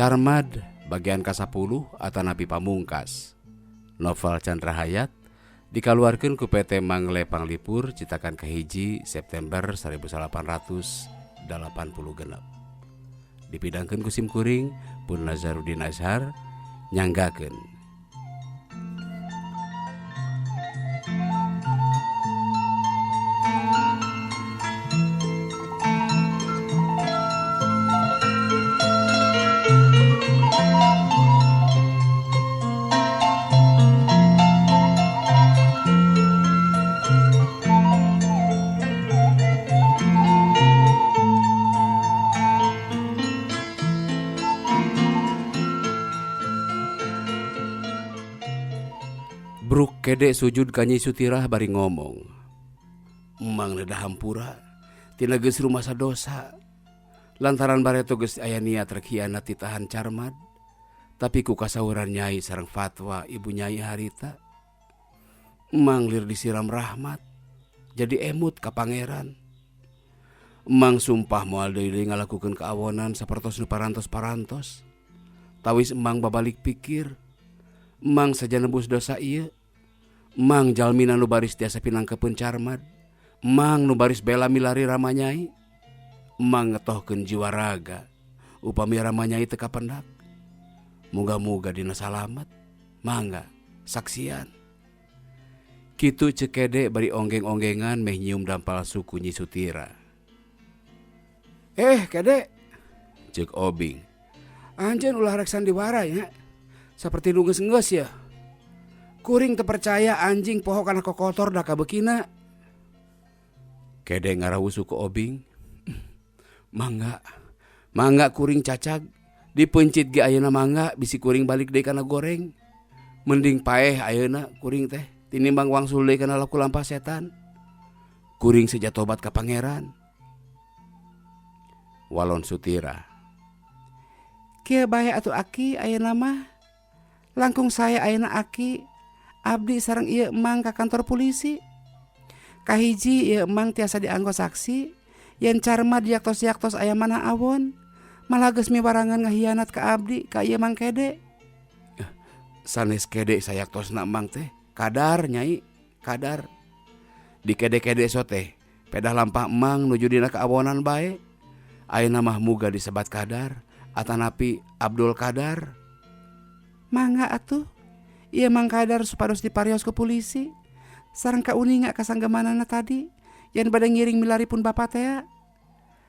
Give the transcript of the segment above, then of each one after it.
Carmad bagian ka-10 atanapi pamungkas. Novel Chandra Hayat dikaluarkeun ku PT Mangle Panglipur citakan kahiji September 1886. Dipidangkeun ku simkuring Pun Nazarudin Azhar nyanggakeun. Bruk Kede sujud ka Nyi Sutirah bari ngomong. Emang nedah hampura tina geus rumasa dosa. Lantaran bareto geus aya niat rek hianat ditahan Carmad. Tapi ku kasauran nyai sareng fatwa ibu nyai harita. Emang lir disiram rahmat jadi emut ka pangeran. Emang sumpah moal deui ngalakukeun kaawonan sapertos nu parantos-parantos. Tawis emang babalik pikir. Emang saja nebus dosa ieu. Emang jalmina nu baris tiasa pinangkepeun Carmad. Emang nu baris bela milari ramanyai. Emang ngetohkeun jiwa raga upami ramanyai teu kapendak. Muga-muga dina salamet. Mangga saksian. Kitu ceuk Kede bari onggeng-onggengan meh nyium dampal suku Nyi Sutira. Kede, ceuk Obing. Anjeun ulah rek sandiwara nya. Saperti nu geus-geus ya. Kuring teu percaya anjing poho kana kokotor da kabeukina. Kede ngarawusu ku Obing. Mangga, mangga kuring cacag. Dipencit ge ayeuna mangga bisi kuring balik deui kana goreng. Mending paeh ayeuna kuring teh tinimbang wangsul deui kana laku lampah setan. Kuring seja tobat ka pangeran. Walon Sutira. Kieu bae atuh aki ayeuna mah. Langkung saya ayeuna aki. Abdi sareng ieu emang ka kantor polisi. Kahiji ieu emang tiasa dianggo saksi yen Carmad yaktos-yaktos aya mana awon. Malah geus miwarangan ngahianat ka abdi ka ieu Mang Kede. Sanes Kede sayaktosna emang teh kadar nyai kadar. Di kede-kede so teh pedah lampah emang nuju dina kaawonan bae. Ayeuna mah muga disebat kadar atanapi Abdul Kadar. Mangga atuh. Ieu Mang Kadar supados diparios ku polisi. Sareng kauninga kasanggemanana tadi yen bade ngiring milari pun bapa tea.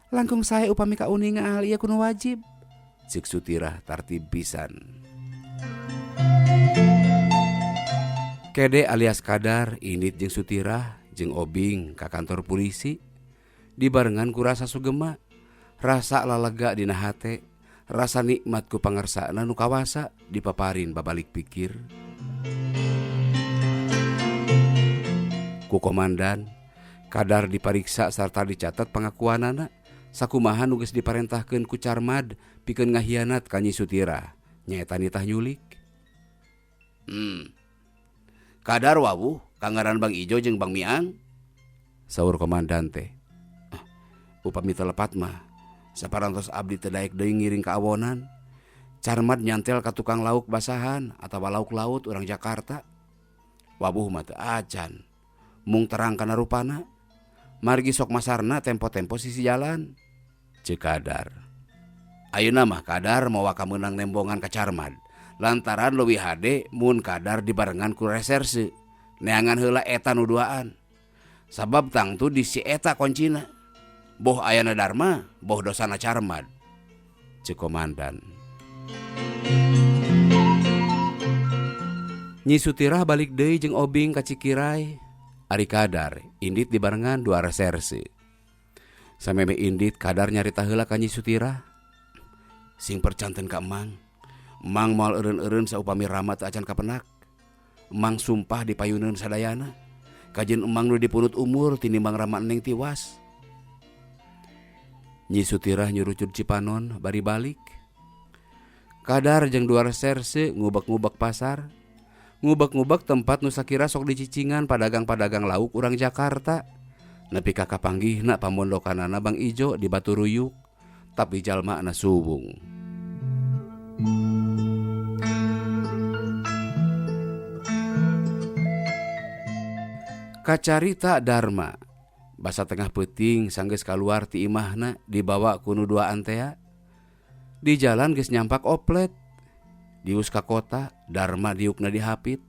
Langkung sae upami kauninga hal ieu kudu wajib. Cik Sutirah tartib pisan. Kede alias Kadar indit jeung Sutirah jeung Obing ka kantor polisi. Dibarengan ku rasa sugema, rasa lalega dina hate, rasa nikmat ku pangersana nu kawasa dipaparin babalik pikir. Ku komandan, Kadar dipariksa sarta dicatat pengakuanana sakumaha nu geus diparentahkeun ku Carmad pikeun ngahianat ka Nyi Sutirah nyaeta nitah nyulik. Kadar wawuh kangaran Bang Ijo jeung Bang Miang, saur komandan teh. Upami teu lepat mah saparantos abdi teu daek deui ngiring ka awonan. Carmad nyantel ka tukang lauk basahan atawa lauk laut urang Jakarta. Wabuh mah teu acan. Mung terang kana rupana. Margi sok masarna tempo-tempo sisi jalan. Ceuk Kadar. Ayeuna mah Kadar mawa kameunang nembongan ka Carmad. Lantaran leuwih hade mun Kadar dibarengan ku reserse. Neangan heula eta nu duaan. Sabab tangtu di si eta koncina. Boh ayana Dharma, boh dosana Carmad. Ceuk komandan. Nyi Sutirah balik deui jeung Obing ka Cikirai. Ari Kadar indit dibarengan dua reserse. Sameme indit Kadar nyarita heula ka Nyi Sutirah. Sing percanten ka emang. Emang moal eureun-eureun saupami Rama teu acan kapenak. Emang sumpah dipayuneun sadayana. Kajeun emang nu dipunut umur tinimbang Rama neng tiwas. Nyi Sutirah nyurucud Cipanon bari balik. Kadar jeung dua reserse ngubek-ngubek pasar. Ngubek-ngubek tempat nu sakira sok dicicingan padagang-padagang lauk urang Jakarta. Nepi ka kapanggihna pamondokanana Bang Ijo di Batu Ruyuk, tapi jalmana suwung. Kacarita Dharma basa tengah peuting sanggeus kaluar ti imahna dibawa ku nu duaan tea. Di jalan geus nyampak oplet. Dius ka kota, Dharma diukna dihapit.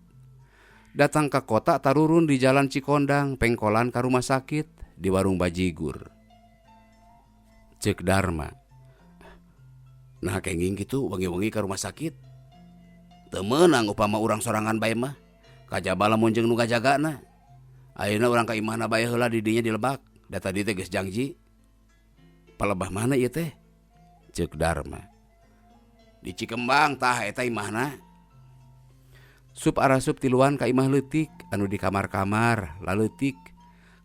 Datang ka kota tarurun di jalan Cikondang, pengkolan ka rumah sakit di warung bajigur. Ceuk Dharma. Nah kenging kitu wengi-wengi ka rumah sakit. Teu meunang upama urang sorangan bae mah. Kajaba lamun jeung nu ngajagana. Ayeuna urang ka imahna bae heula di dinya dilebak. Da tadi teh geus jangji. Palebah mana ieu teh? Ceuk Dharma. Di Cikembang tah eta imahna. Sup arasup tiluan ka imah leutik anu di kamar-kamar laleutik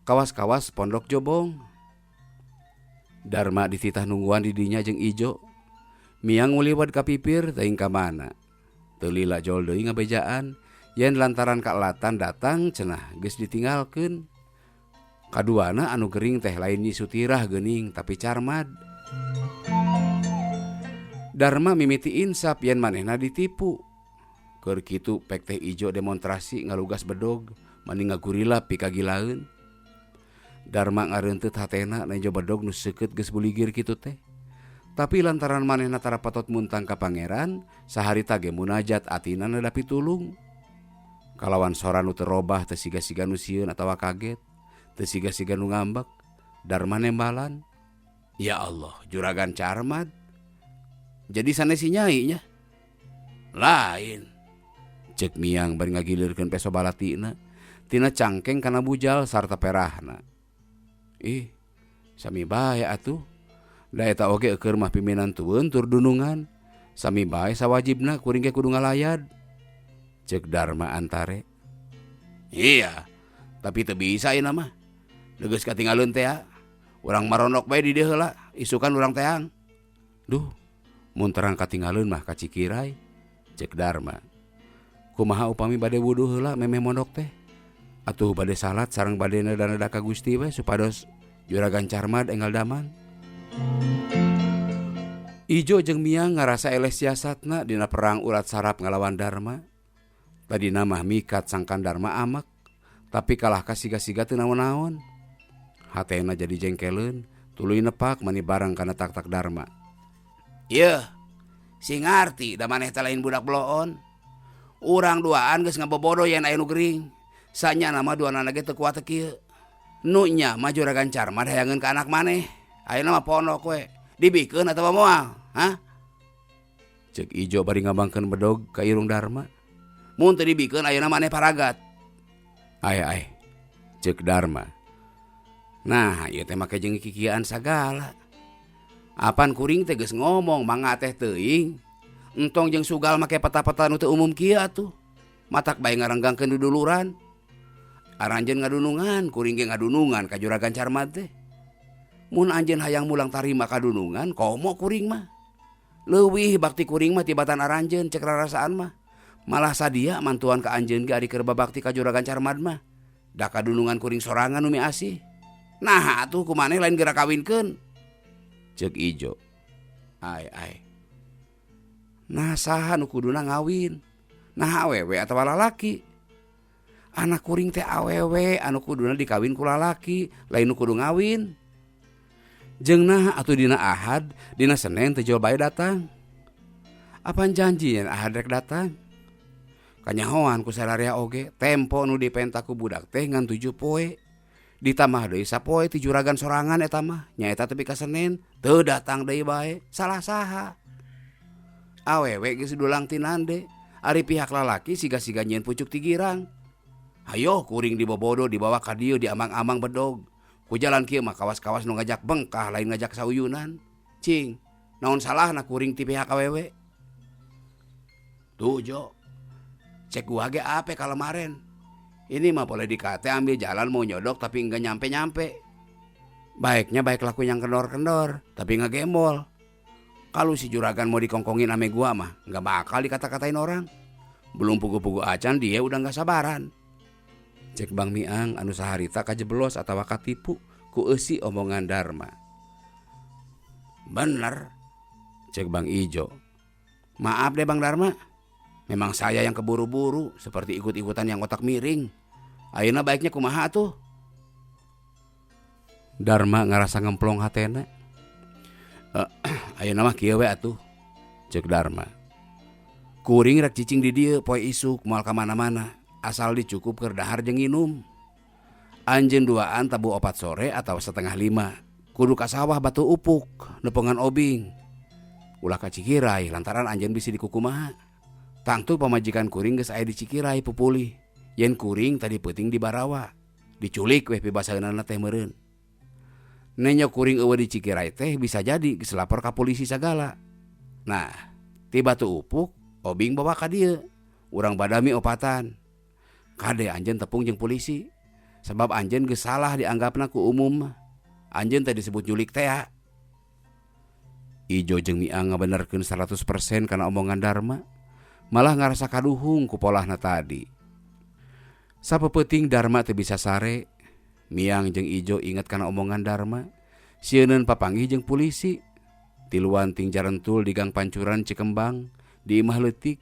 kawas-kawas pondok jobong. Dharma dititah nungguan di dinya jeung Ijo. Miang nguliwat ka pipir teuing ka mana. Teu lila jol deui ngabejaan yen lantaran kalatan datang cenah geus ditinggalkeun. Kaduana anu gering teh lain Nyi Sutirah geuning tapi Carmad. Dharma mimiti insap yen manehna ditipu. Keur kitu pek teh Ijo demonstrasi ngalugas bedog mani ngagurila pikagilaeun. Dharma ngareunteut hatena nejo bedog nu seukeut geus buligir kitu teh. Tapi lantaran manehna tara patot muntang ka pangeran, saharita ge munajat atina neda pitulung. Kalawan sora nu teu robah teu siga-siga nu sieun atawa kaget, teu siga-siga nu ngambek, Dharma nembalan. Ya Allah, juragan Carmad. Jadi sanes si nyai nya. Lain. Ceuk Miang bari ngagilirkeun peso balatina tina cangkeng kana bujal sarta perahna. Ih, sami bae atuh. Da eta oge eueur mah piminantueun tur dunungan. Sami bae sawajibna kuring ge kudu ngalayad. Ceuk Dharma antare. Iya, tapi teu bisa ayeuna mah. Geus katinggaleun teh. Urang maronok bae di dieu heula, isukan urang teang. Duh, mun terang katinggaleun mah ka Cikirai. Ceuk Dharma. Kumaha upami bade wudu heula memeh mondok teh? Atuh bade salat sareng bade neda-neda ka Gusti we supados Juragan Carmad enggal damang. Ijo jeung Miang ngarasa eleh siasatna dina perang urat sarap ngalawan Dharma. Tadina mah mikat sangkan Dharma amek, tapi kalah ka siga-siga teu naon-naon. Hatena jadi jengkeleun, tuluy nepak mani bareng kana tak-tak Dharma. Yeuh, si ngarti da maneh teh lain budak bloon. Urang duaan geus ngabobodo yen aya nu gering. Sanyana mah duanana ge teu kuat teh kieu. Nu nya mah Juragan Carmad hayangeun ka anak maneh. Ayeuna mah pondok we. Dibikeun atawa moal? Hah? Ceuk Ijo bari ngabangkeun bedog ka irung Dharma. Mun teu dibikeun ayeuna maneh paragat. Ae ae. Ceuk Dharma. Nah, ieu teh make jeung kikieuan sagala. Apan kuring teh geus ngomong mangga teh teuing. Entong jeung sugal make peta-peta nu teu umum kieu atuh. Matak bae ngarenggangkeun duduluran. Aranjeun ngadunungan, kuring ge ngadunungan ka Juragan Carmad teh. Mun anjeun hayang mulang tarima kadunungan, komo kuring mah. Leuwih bakti kuring mah tibatan aranjeun cek rarasaan mah. Malah sadia mantuan ka anjeun ge ari keur babakti ka Juragan Carmad mah. Da kadunungan kuring sorangan nu miasih. Nah atuh kumaneh lain geura kawinkeun. Ceuk Ijo. Ai ai. Nah saha nu kuduna ngawin? Nah awewe atawa lalaki? Anak kuring teh awewe anu kuduna dikawin ku lalaki, lain nu kudu ngawin. Jeung nah atuh dina Ahad, dina Senin teh jol bae datang. Apan janji yen Ahad rek datang? Kanyahoan ku sararea oge, tempo nu dipenta ku budak teh ngan 7 poe. Ditambah deui sapoe ti juragan sorangan eta mah, nyaeta tepi ka Senin, teu datang deui bae, salah saha. Awewe geus dulang tinande, ari pihak lalaki siga-siga nyieun pucuk ti girang. Hayo kuring dibobodo dibawa ka dieu diamang-amang bedog. Ku jalan kieu mah kawas-kawas nu ngajak bengkah lain ngajak sauyunan. Cing, naon salahna kuring ti pihak awewe? Tuh Jo, cek gua ge ape kalemaren. Ini mah boleh dikate ambil jalan mau nyodok tapi nggak nyampe-nyampe. Baiknya baik laku yang kendor-kendor tapi nggak gembol. Kalau si juragan mau dikongkongin ame gua mah nggak bakal dikata-katain orang. Belum pugu-pugu acan dia udah nggak sabaran. Cek Bang Miang anu saharita kajeblos atawa katipu ku eusi omongan Dharma. Bener, cek Bang Ijo. Maaf deh Bang Dharma, memang saya yang keburu-buru seperti ikut-ikutan yang otak miring. Ayeuna baiknya kumaha tuh? Dharma ngarasa ngemplong hatena. Ayeuna mah kieu we atuh, ceuk Dharma. Kuring rek cicing di dieu poe isuk moal ka mana-mana, asal dicukup keur dahar jeung nginum. Anjeun duaan tabuh 4 sore atau setengah lima. Kudu ka sawah Batu Upuk nepongan Obing. Ulah ka Cikirai lantaran anjeun bisi dikukumaha. Tangtu pamajikan kuring geus aya di Cikirai pupulih. Yen kuring tadi peuting di Barawa, diculik weh pibasaeunana teh meureun. Nenyo kuring eueuh di Cikirai teh bisa jadi geus lapor ka polisi sagala. Nah, ti Batu Upuk Obing bawa ka dieu. Urang badami opatan. Kade anjeun tepung jeung polisi. Sebab anjeun geus salah dianggapna ku umum. Anjeun teh disebut nyulik teh. Ijo jeung Miang ngabenerkeun 100% kana omongan Dharma. Malah ngarasa kaduhung ku polahna tadi. Sapeupeting Dharma teu bisa sare. Miang jeung Ijo inget kana omongan Dharma. Sieuneun papanggih jeung polisi. Tiluan ting jarentul di gang Pancuran Cikembang di imah leutik.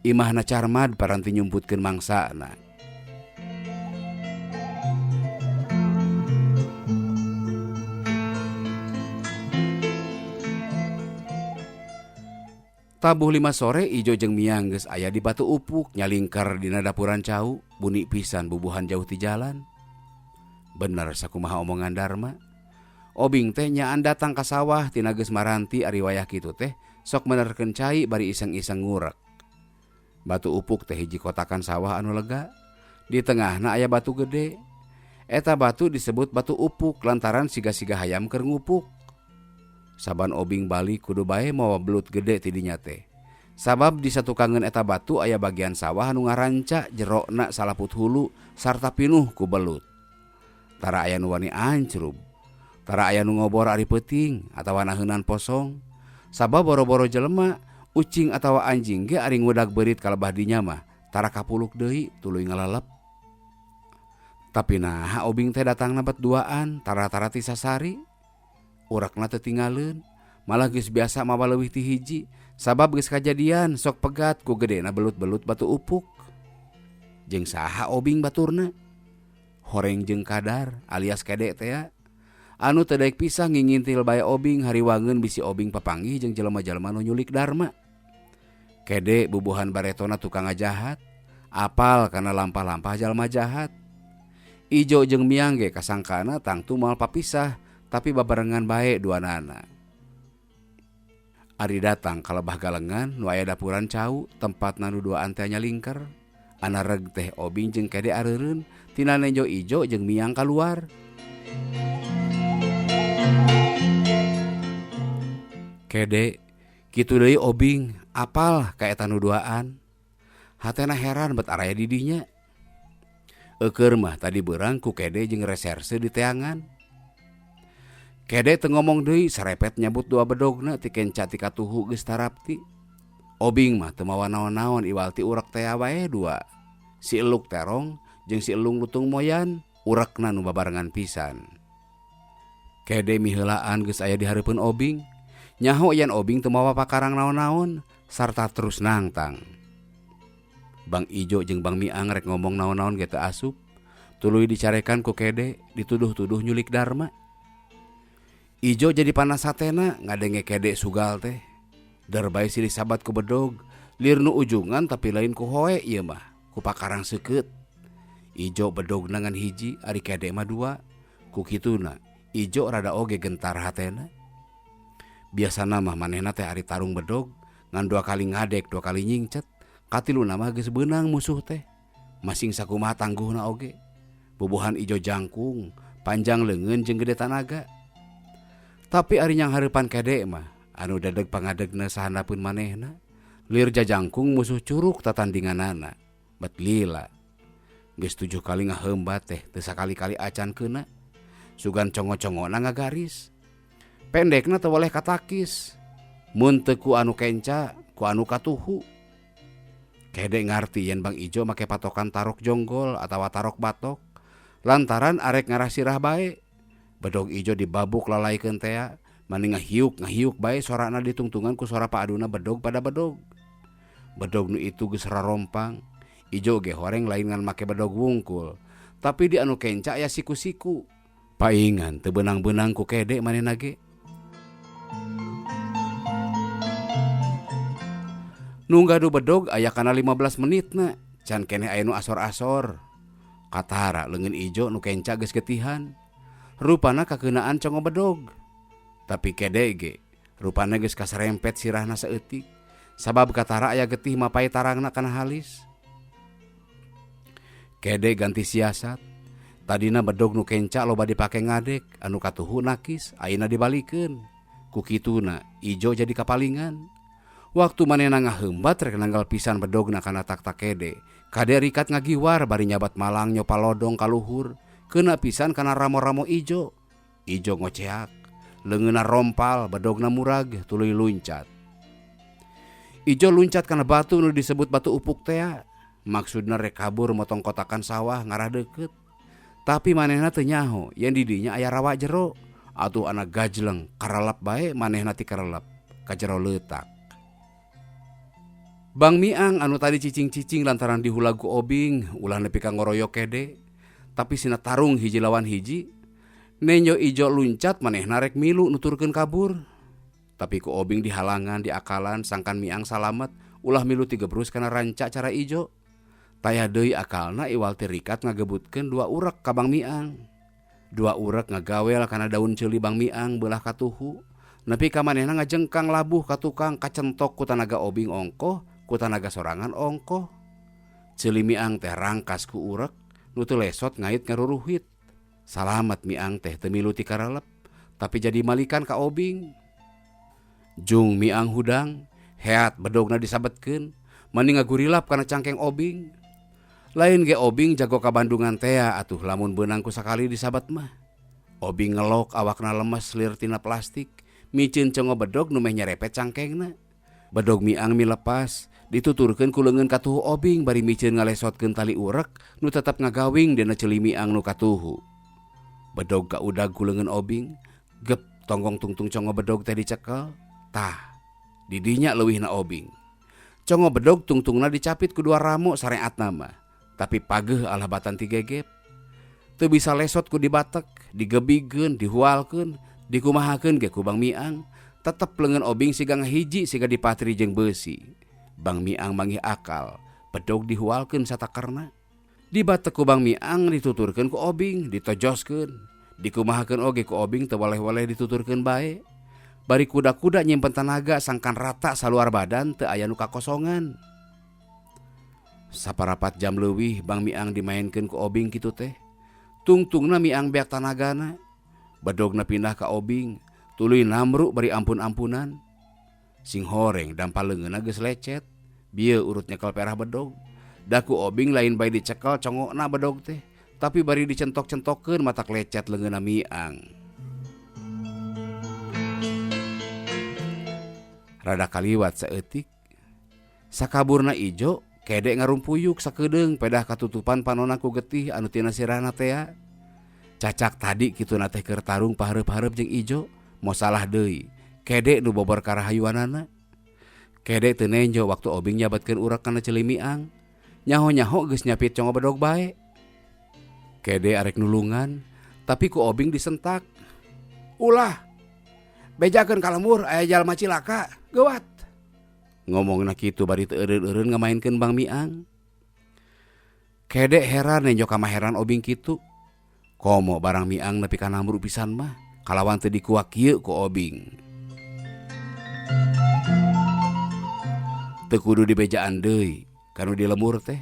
Imahna Carmad paranti nyumputkeun mangsana. Tabuh 5 sore Ijo jeung Miang geus aya di Batu Upuk nyalingkar dina dapuran cau, buni pisan bubuhan jauh ti jalan. Bener sakumaha omongan Dharma. Obing teh nyaan datang ka sawah tina geus maranti ari wayah kitu teh sok menerkeun cai bari iseng-iseng ngurek. Batu Upuk teh hiji kotakan sawah anu lega. Di tengahna aya batu gede. Eta batu disebut Batu Upuk lantaran siga-siga hayam keur ngupuk. Saban Obing balik kudu bae mawa belut gede ti dinya teh. Sabab di satukangeun eta batu aya bagian sawah anu ngaranca jerokna salaput hulu sarta pinuh ku belut. Tara aya nu wani ancrub, tara aya nu ngobor ari peuting atawa naheunan posong. Sabab boro-boro jelema, ucing atawa anjing ge ari ngudag beurit kalebah dinya mah tara kapuluk deui tuluy ngalalep. Tapi naha Obing teh datangna bet duaan tara-tara ti sasari. Urakna teu tinggaleun, malah geus biasa mawa leuwih ti hiji, sabab geus kajadian sok pegat ku gedena belut-belut Batu Upuk. Jeung saha Obing baturna? Horeng jeung Kadar alias Kede teh anu teu daek pisah ngingintil bae Obing hariwangeun bisi Obing papanggih jeung jelema-jelema nu nyulik Dharma. Kede bubuhan baretona tukang ngajahat, apal kana lampah-lampah jalma jahat. Ijo jeung Miang ge kasangkana tangtu moal papisah, tapi babarengan bae duanana. Ari datang ka lebah galengan nu aya dapuran cau tempatna nu duaan teh nyalingker. Anareg teh Obing jeung Kede areureun tina nenjo Ijo jeung Miang kaluar. Kede kitu deui Obing apal ka eta nu duaan. Hatena heran bet araya di dinya. Eueur mah tadi beurang ku Kede jeung reserse di teangan. Kede teu ngomong deui sarepet nyabut dua bedogna ti kenca ti katuhu geus tarapti. Obing mah teu mawa naon-naon iwal ti urek tea wae dua. Si eluk terong jeung si elung lutung moyan urekna nu babarengan pisan. Kede miheulaan geus aya di hareupeun Obing. Nyaho yen Obing teu mawa pakarang naon-naon sarta terus nangtang. Bang Ijo jeung Bang Miang rek ngomong naon-naon ge teu asup. Tuluy dicarekan ku Kede dituduh-tuduh nyulik Dharma. Ijo jadi panas hatena ngadenge Kede sugal teh. Derbae silih sabat ku bedog, lir nu ujungan tapi lain ku hoe ieu mah, ku pakarang seukeut. Ijo bedogna ngan hiji, ari Kede mah dua. Ku kituna Ijo rada oge gentar hatena. Biasana mah manehna teh ari tarung bedog ngan 2 kali ngadek, 2 kali nyingcet. Katiluna mah geus beunang musuh teh. Masing sakumaha tangguhna oge. Bubuhan Ijo jangkung, panjang leungeun jeung gede tanaga. Tapi ari nyang hareupan Kede mah anu dedeg pangadegna sahandapeun manehna, lir jajangkung musuh curug tatandinganana. Bet lila. Geus 7 kali ngaheumbat teh teu sakali-kali acan keuna. Sugan congo-congona ngagaris. Pendekna teu boleh katakis. Mun teu ku anu kenca, ku anu katuhu. Kede ngarti yen Bang Ijo make patokan tarok jonggol atawa tarok batok lantaran arek ngarasirah bae. Bedog Ijo dibabuk lalaikeun tea, Mani ngahiuk ngahiuk bae sorana ditungtungan ku sora paaduna bedog pada bedog. Bedog nu itu geus rarompang. Ijo ge horeng lain ngan make bedog wungkul, tapi di anu kenca aya siku-siku. Paingan teu beunang-beunang ku Kede manehna ge. Nu gaduh bedog aya kana 15 menitna, can keneh aya nu asor-asor. Katara leungeun Ijo nu kenca geus getihan. Rupana kakeunaan congo bedog. Tapi Kede ge rupana geus kaserempet sirahna saeutik. Sabab katara aya getih mapai tarangna kana halis. Kede ganti siasat. Tadina bedog nu kenca loba dipake ngadek, anu katuhu nakis, ayeuna dibalikeun. Ku kituna Ijo jadi kapalingan. Waktu manehna ngaheumbat rek nanggal pisan bedogna kana taktak Kede. Kade rikat ngagiwar bari nyabat malang nyopa lodong ka luhur, keuna pisan kana ramo-ramo Ijo. Ijo ngoceak, leungeunna rompal, bedogna murag tuluy luncat. Ijo luncat kana batu nu disebut batu upuk tea. Maksudna rek kabur motong kotakan sawah ngarah deukeut. Tapi manehna teu nyaho yen di dinya aya rawa jero. Atuh anak gajleng karelep bae manehna ti karelep ka jero leutak. Bang Miang anu tadi cicing-cicing lantaran dihulag ku Obing ulah nepi ka ngoroyok Kede, tapi sina tarung hiji lawan hiji. Nenjo Ijo luncat manehna rek milu nuturkeun kabur. Tapi ku Obing dihalangan diakalan sangkan Miang salamet ulah milu tigebrus kana ranca cara Ijo. Taya deui akalna iwal ti rikat ngagebutkeun dua urek ka Bang Miang. Dua urek ngagawel kana daun ceuli Bang Miang beulah katuhu. Nepi ka manehna ngajengkang labuh ka tukang kacentok ku tanaga Obing ongkoh, ku tanaga sorangan ongkoh. Ceuli Miang teh rangkas ku urek nu teu lesot ngait ngaruruhit. Salamet Miang teh teu milu ti karelep, tapi jadi malikan ka Obing. Jung Miang hudang, heat bedogna disabetkeun, mani ngagurilap kana cangkeng Obing. Lain ge Obing jago ka Bandungan tea atuh lamun beunang ku sakali disabat mah. Obing ngelok awakna lemes lir tina plastik, miceun congo bedog nu meh nyerepet cangkengna. Bedog Miang milepas, dituturkeun ku leungeun katuhu Obing bari miceun ngalesotkeun tali urek nu tetep ngagawing dina ceuli Miang nu katuhu. Bedog kaudag ku leungeun Obing, gep tonggong tungtung congo bedog teh dicekel. Tah, didinya leuwihna Obing. Congo bedog tungtungna dicapit ku dua ramo sareatna mah. Tapi pageuh alah batan ti gegep. Teu bisa lesot ku dibatek, digebigeun, dihualkeun, dikumahakeun ge ku Bang Miang. Tetep leungeun Obing siga ngahiji siga dipatri jeung beusi. Bang Miang manggih akal, bedog dihualkeun satakerna. Dibatek ku Bang Miang dituturkeun ku Obing, ditojoskeun. Dikumahakeun oge ku Obing teu waleh-waleh dituturkeun bae. Bari kuda-kuda nyimpen tanaga sangkan rata saluar badan teu aya nu kakosongan. Saparapat jam leuwih Bang Miang dimainkeun ku Obing kitu teh. Tungtungna Miang beak tanagana. Bedogna pindah ka Obing, tuluy namru bari ampun-ampunan. Sing horeng dampal leungeunna geus lecet. Bieu urut nyekel perah bedog. Da ku Obing lain bae dicekel congokna bedog teh, tapi bari dicentok-centokkeun matak lecet leungeunna Miang. Rada kaliwat saeutik. Sakaburna Ijo Kede ngarumpuyuk sakedeung pedah katutupan panona ku getih anu tina sirahna tea. Cacak tadi kituna teh keur tarung pahareup-hareup jeung Ijo, mosalah deui. Kede nu bobor karahayuanana. Kede teu nenjo waktu Obing nyabatkeun urek kana ceuli Miang. Nyaho-nyaho geus nyapit congo bedog bae. Kede arek nulungan, tapi ku Obing disentak. Ulah. Bejakeun ka lembur aya jalma cilaka, geuwat. Ngomongna kitu bari teu eureun-eureun ngamainkeun Bang Miang. Kede heran nenjo kamaheran Obing kitu. Komo barang Miang nepi ka namru pisan mah, kalawan teu dikuak kieu ku Obing. Teu kudu dibejaan deui kanu di lemur teh.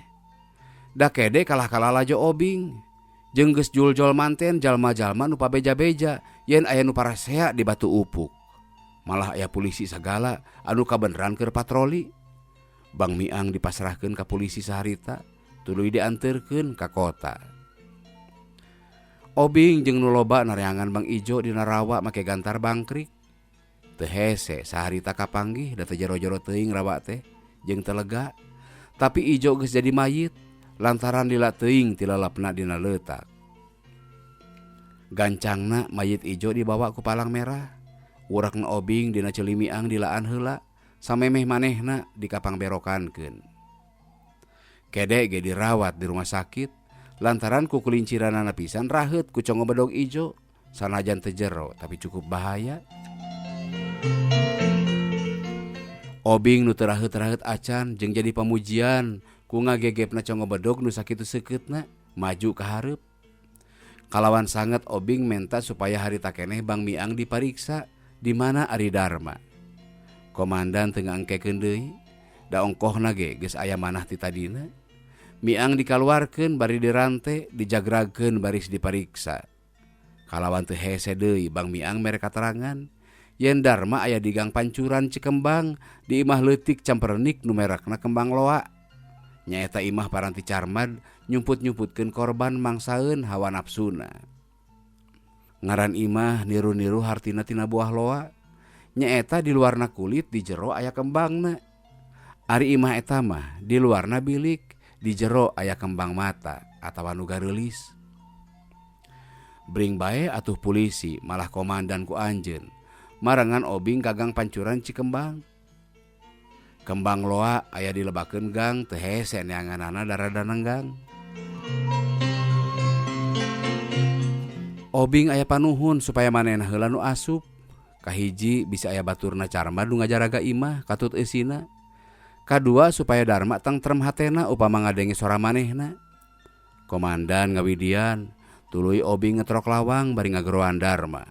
Da Kede kalah kalalajo Obing. Jeung geus juljol manten jalma-jalma nu pabeja-beja yen aya nu parasea di batu upuk. Malah aya polisi sagala anu kabeneran keur patroli. Bang Miang dipasrahkeun ka polisi saharita, tuluy dianterkeun ka kota. Obing jeung nu loba nareangan Bang Ijo dina rawa make gantar bangkrik. Teu hese saharita kapanggih da teu jero-jero teuing rawa teh jeung teu lega. Tapi Ijo geus jadi mayit lantaran lila teuing ti lelepna dina leutak. Gancangna mayit Ijo dibawa ku palang merah. Urakna Obing dina ceuli Miang dilaan heula samemeh manehna dikapangberokankeun. Kede ge dirawat di rumah sakit lantaran ku kulinciranana pisan raheut ku congo bedog ijo sanajan teu jero tapi cukup bahaya. Obing nu teu raheut-raheut acan jeung jadi pamujian ku ngagegepna congo bedog nu sakitu seukeutna maju ka hareup. Kalawan sanget Obing menta supaya harita keneh Bang Miang dipariksa di mana ari Darma. Komandan teu ngaengkekeun deui, da ongkohna ge geus aya manah ti tadina. Miang dikaluarkeun bari dirante, dijagragkeun baris dipariksa. Kalawan teu hese deui Bang Miang mere katerangan yen Darma aya di gang Pancuran Cikembang di imah leutik campernik nu merekna Kembang Loa. Nyaeta imah paranti Carmad nyumput-nyumputkeun korban mangsaeun hawa nafsuna. Ngaran imah niru-niru hartina tina buah loa. Nyaeta di luarna kulit di jero aya kembangna. Ari imah eta mah di luarna bilik di jero aya kembang mata atawa nu gareulis. Bring bae atuh polisi malah komandan ku anjeun. Marengan Obing ka gang Pancuran Cikembang. Kembang loa aya dilebakeun gang teu hese neanganana darada nenggang. Obing aya panuhun supaya manehna heula nu asup. Kahiji bisa aya baturna Carmad nu ngajaraga imah katut eusina. Kadua supaya Darma tengtrem hatena upama ngadenge sora manehna. Komandan ngawidian tuluy Obing ngetrok lawang bari ngageroan Darma.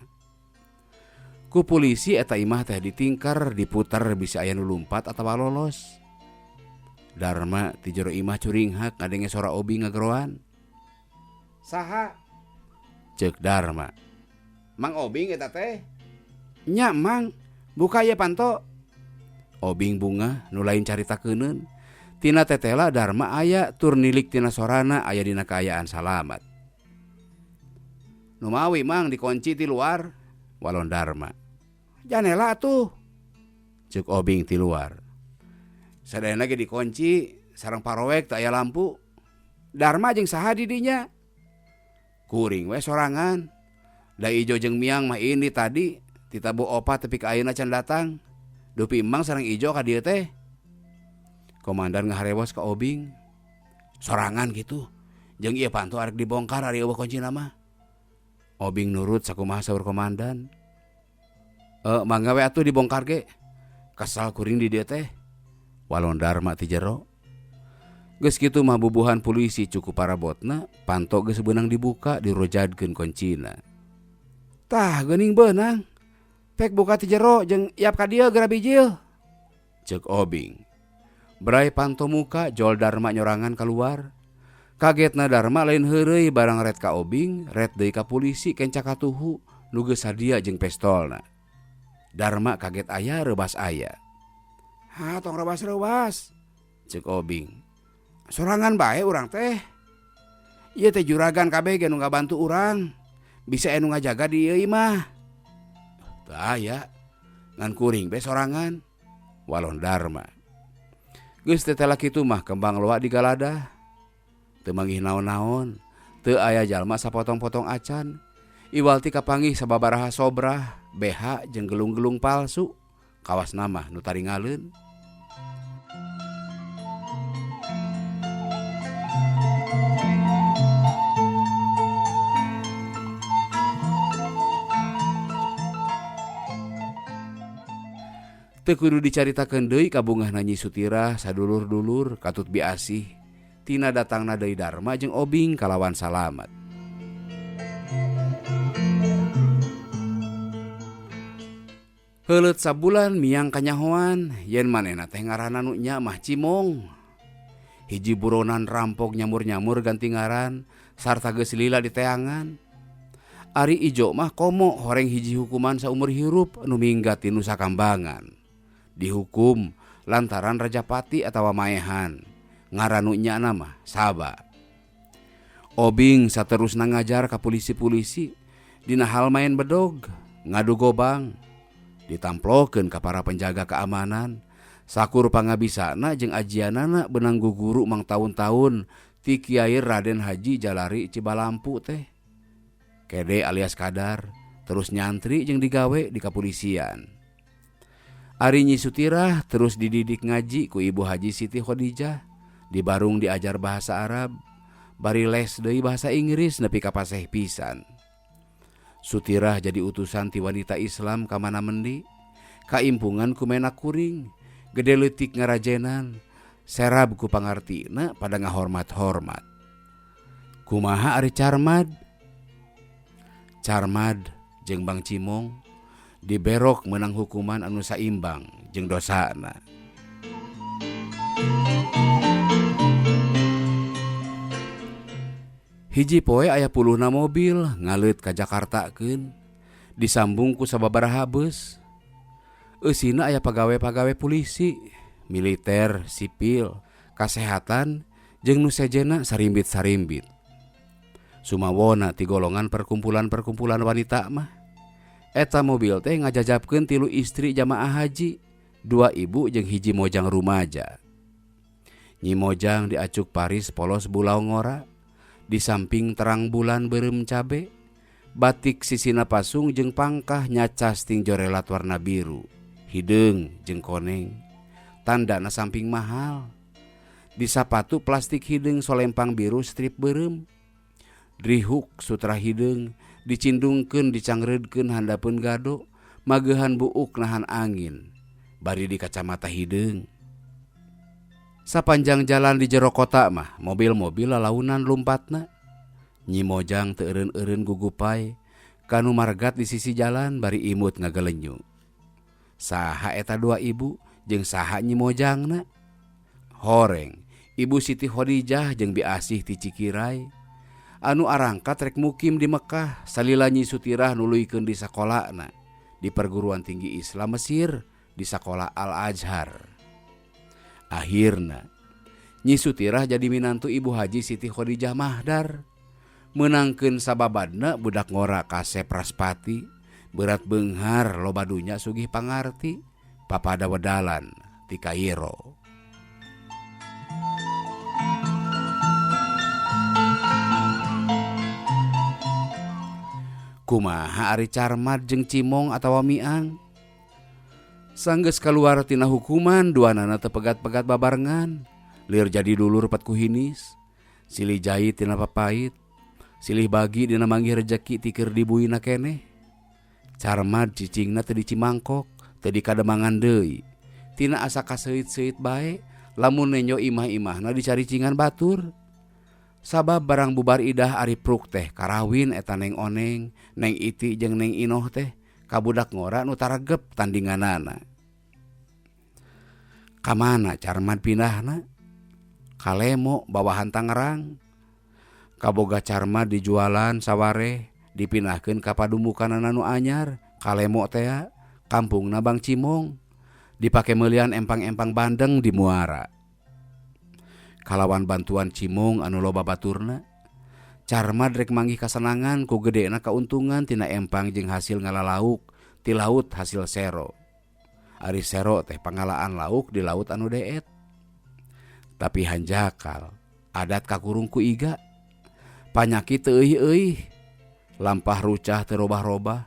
Ku polisi eta imah teh ditingkar diputer bisa aya nu lumpat atawa lolos. Darma ti jero imah curinghak ngadenge sora Obing ngageroan. Saha? Ceuk Darma. Mang Obing eta teh? Nya Mang, buka ieu panto. Obing bungah nu lain carita keuneun. Tina tetela Darma aya tur nilik tina sorana aya dina kaayaan salamat. Numawi Mang dikunci ti luar, walon Darma. Janela atuh, ceuk Obing ti luar. Sadayana ge dikunci sareng parowek teu aya lampu. Darma jeung saha di dinya? Kuring we sorangan. Da Ijo jeung Miang mah ini tadi titabu opat tepi ka ayeuna can datang. Dupi Emang sareng Ijo ka dieu teh. Komandan ngaharewos ka Obing. Sorangan gitu. Jeung ieu panto arek dibongkar ari eueuh kuncina mah. Obing nurut sakumaha saur komandan. Mangga we atuh dibongkar ge. Kesal kuring di dieu teh. Walon Darma ti jero. Geus kitu mah bubuhan polisi cukup parabotna, panto geus beunang dibuka dirojadkeun kuncina. Tah geuning beunang. Pek buka ti jero jeung iap ka dieu geura bijil. Ceuk Obing. Brai panto muka jol Darma nyorangan keluar. Kagetna Darma lain heureuy barang ret ka Obing, ret deui ka polisi kenca katuhu nu geus sadia jeung pestolna. Darma kaget aya rebas aya. Ha tong rebas-rebas, ceuk Obing. Sorangan bae urang teh. Ieu teh juragan kabeh ge nu ngabantu urang. Bisa anu ngajaga di ieu imah. Teu aya. Ngan kuring be sorangan. Walon Darma. Geus tetela kitu mah kembang loa digaladah. Teu manggih naon-naon, teu aya jalma sapotong-potong acan. Iwal ti kapanggih sababaraha sobrah, BH jeung gelung-gelung palsu. Kawas mah nu taringaleun. Teu kudu dicaritakeun deui kabungahna Nyi Sutirah sadulur-dulur katut biasih tina datangna deui Darma jeung Obing kalawan salamat. Heuleut sabulan Miang kanyahoan yen manehna teh ngaranna nu nya mah Cimong. Hiji buronan rampok nyamur-nyamur ganti ngaran sarta geus lila di teangan. Ari Ijo mah komo horeng hiji hukuman saumur hirup nu minggat ti Nusa Kambangan. Dihukum lantaran Rajapati atawa maehan. Ngaran nu nya mah Saba. Obing saterusna ngajar ka polisi-polisi dina hal main bedog, ngadu gobang, ditamplokeun ka para penjaga keamanan. Sakur pangabisana jeung ajianana beunang guguru mang taun-taun ti Kiai Raden Haji Jalari Cibalampu teh. Kede alias Kadar Terus nyantri jeung digawe di kapolisian. Ari Nyi Sutirah terus dididik ngaji ku Ibu Haji Siti Khadijah, dibarung diajar bahasa Arab, bari les deui bahasa Inggris nepi ka paseh pisan. Sutirah jadi utusan ti wanita Islam ka mana mendi, kaimpungan ku menak kuring, gede leutik ngarajenan, serab ku pangartina pada ngahormat-hormat. Kumaha ari Carmad? Carmad jeung Bang Cimong diberok menang hukuman anu saimbang jeung dosana. Hiji poe aya puluhna mobil ngaleut ka Jakartakeun, disambung ku sababaraha beus. Eusina aya pagawe-pagawe polisi, militer, sipil, kasehatan jeung nu sejenna sarimbit-sarimbit. Sumawona ti golongan perkumpulan-perkumpulan wanita mah. Eta mobil teh ngajajabkeun 3 istri jamaah haji, 2 ibu jeung hiji mojang rumaja. Nyi Mojang diacuk Paris polos bulau ngora, di samping terang bulan beureum cabe, batik sisina pasung jeung pangkah nyacas ting jorelat warna biru, hideung jeung koneng, tandana samping mahal. Di sapatu plastik hideung solempang biru strip beureum, drihuk sutra hideung dicindungkeun dicangreudkeun handapeun gado, mageuhan buuk nahan angin, bari di kacamata hideung. Sapanjang jalan di jero kota mah mobil-mobil lalaunan lumpatna. Nyi Mojang teu eureun-eureun gugupai kanu margat di sisi jalan bari imut ngagelenyu. Saha eta 2 ibu jeung saha Nyi Mojangna? Horeng Ibu Siti Khadijah jeung Bi Asih ti Cikirai anu arangkat rek mukim di Mekah salila Nyi Sutirah nuluykeun di sakolana di perguruan tinggi Islam Mesir di sakola Al-Azhar. Akhirna Nyi Sutirah jadi minantu Ibu Haji Siti Khadijah Mahdar, meunangkeun sababadna budak ngora kasep Raspati, berat beunghar loba dunya sugih pangarti, papada wedalan ti Kairo. Kumaha ari Carmad jeung Cimong atawa Miang? Sanggeus kaluar tina hukuman duanana teu pegat-pegat babarengan, lir jadi dulur pat kuhinis, silih jait tina papait, silih bagi dina manggih rejeki ti keur dibuina keneh. Carmad cicingna teu di Cimangkok, teu di Kademangan deui. Tina asa kaseuit-seuit bae, lamun nenjo imah-imahna dicaricingan batur. Sabab barang bubar idah ari pruk teh karawin eta Neng Oneng, Neng Iti jeung Neng Inoh teh kabudak ngora nu taregep tandinganana. Kamana Carmad pindahna? Kalemo bawahan Tangerang. Kaboga Carmad dijualan sawareh dipindahkeun ka padumukanana nu anyar, Kalemo tea, kampungna Bang Cimong, dipake meulian empang-empang bandeng di muara. Kalawan bantuan Cimong anu loba baturna, Carmad rek manggih kasenangan ku gedena kauntungan tina empang jeung hasil ngalalauk ti laut hasil sero. Ari sero teh pangalaan lauk di laut anu deet. Tapi hanjakal adat kakurung ku iga. Panyakit teu euih-euih, lampah rucah teu robah-robah,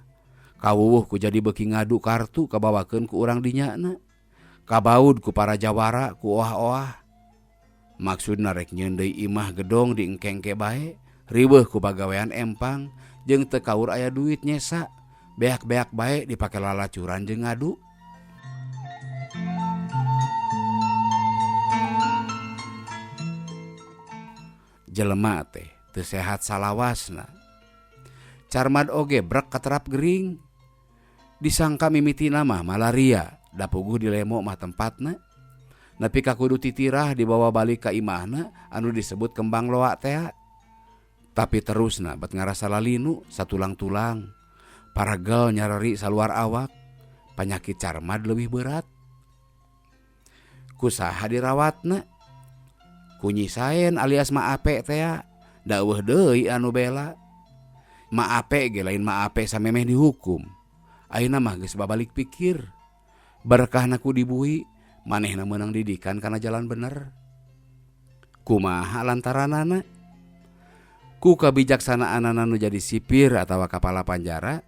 kawuwuh ku jadi beuki ngadu kartu kabawakeun ku urang dinyana, kabaud ku para jawara ku oah-oah. Maksudna rek nyeun deui imah gedong di engkengke bae, riweuh ku pagawean empang jeung teu kaur aya duit nyesa, beak-beak bae dipake lalacuran jeung ngadu. Jelema teh teu sehat salawasna. Carmad oge brek katerap gering. Disangka mimitina mah malaria, da puguh dilemo mah tempatna. Nepi ka kudu titirah dibawa balik ka imahna anu disebut kembang loak tea. Tapi terusna bet ngarasa lalinu satulang-tulang, paragel nyareri saluar awak, panyakit Carmad leuwih berat. Kusaha dirawatna? Ku Nyi Saen alias Ma Ape tea, da eueuh deui anu bela. Ma Ape ge lain Ma Ape samemeh dihukum. Ayeuna mah geus babalik pikir. Berkahna ku dibui, manehna meunang didikan kana jalan bener. Kumaha lantaranana? Ku kabijaksanaanana nu jadi sipir atawa kapala panjara,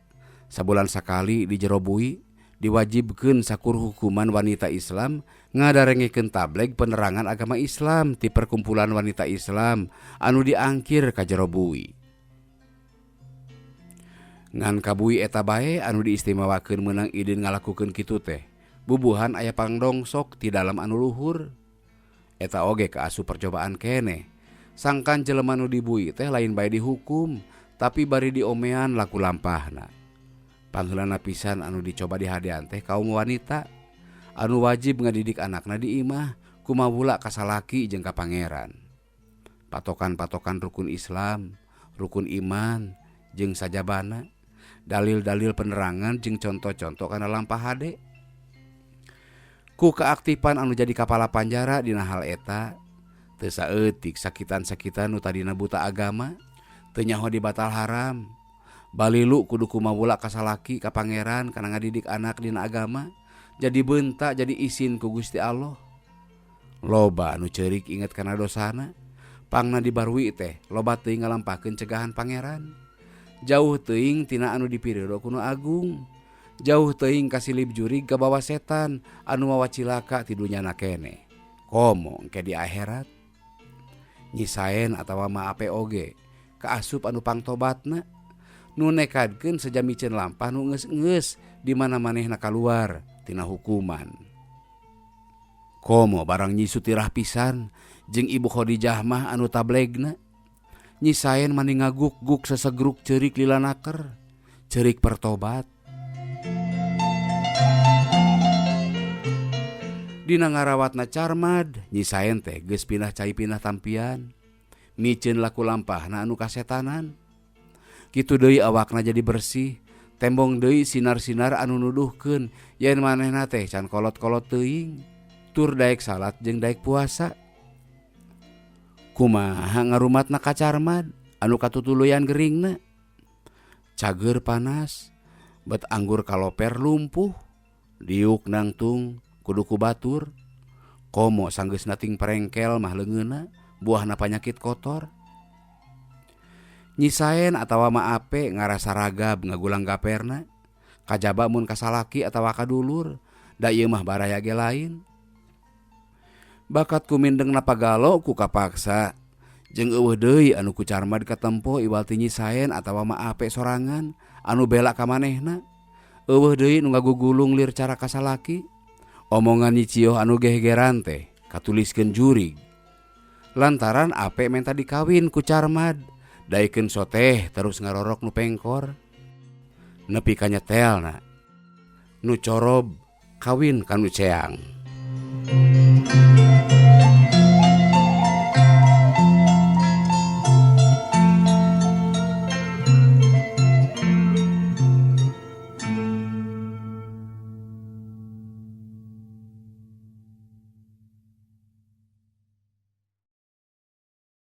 Sabulan sakali di jero bui diwajibkeun sakur hukuman wanita Islam ngadarengekeun tableg penerangan agama Islam ti perkumpulan wanita Islam anu diangkir ka jero bui. Ngan kabui eta bae anu diistimewakeun meunang idin ngalakukeun kitu teh. Bubuhan aya pangdongsok ti dalam anu luhur. Eta oge kaasup percobaan keneh. Sangkan jelema nu dibui teh lain bae dihukum, tapi bari diomean laku lampahna. Pangheulana pisan anu dicoba dihadean teh kaum wanita anu wajib ngadidik anakna di imah kumawula ka salaki jeung ka pangeran. Patokan-patokan rukun Islam, rukun iman jeung sajabana, dalil-dalil penerangan jeung contoh-contoh kana lampah hade. Ku keaktifan anu jadi kapala panjara dina hal eta, teu saeutik sakitan-sakitan nu tadina buta agama, teu nyaho dibatal haram. Balilu kudu kumawula ka salaki ka pangeran kana ngadidik anak dina agama, jadi beunta jadi isin ku Gusti Allah. Loba anu ceurik inget kana dosana, pangna dibarui teh loba teuing ngalampahkeun cegahan pangeran. Jauh teuing tina anu dipirido ku nu agung. Jauh teuing kasilib jurig ka bawa setan anu mawa cilaka ti dunyana keneh. Komo engke di akhirat. Nyisaen atawa maape oge kaasup anu pangtobatna nu nekadkeun seja miceun lampah nu geus-geus di mana manehna kaluar tina hukuman. Komo barang Nyi Sutirah pisan jeung Ibu Khadijah mah anu tablegna. Nyisaen mani ngaguk-guk sesegruk ceurik lilanaker, ceurik pertobat. Dina ngarawatna Carmad, Nyisaen teh geus pindah cai pindah tampian. Miceun laku lampahna anu kasetanan. Kitu deui awakna jadi bersih, tembong deui sinar-sinar anu nuduhkeun yen manehna teh can kolot-kolot teuing, tur daek salat jeung daek puasa. Kumaha ngarumatna ka Carmad anu katutuluyan geringna? Cager panas, bet anggur kaloper lumpuh, diuk nangtung kudu ku batur. Komo sanggeusna ting prengkel mah leungeunna, buahna panyakit kotor. Nyisaen atawa maape ngarasa ragab ngagulang gaperna, kajaba mun kasalaki atawa kadulur, da ieu mah baraya ge lain. Bakat kumindengna pagalo ku kapaksa, jeung eueuh deui anu ku Carmad katempo iwal ti Nyisaen atawa maape sorangan anu bela ka manehna. Eueuh deui nu ngagugulung lir cara kasalaki. Omongan Nyi Cioh anu gehegeran teh katuliskeun jurig. Lantaran ape menta dikawin ku Carmad, daekeun soteh terus ngarorok nu pengkor. Nepi ka nyetelna nu corob kawin ka nu ceang.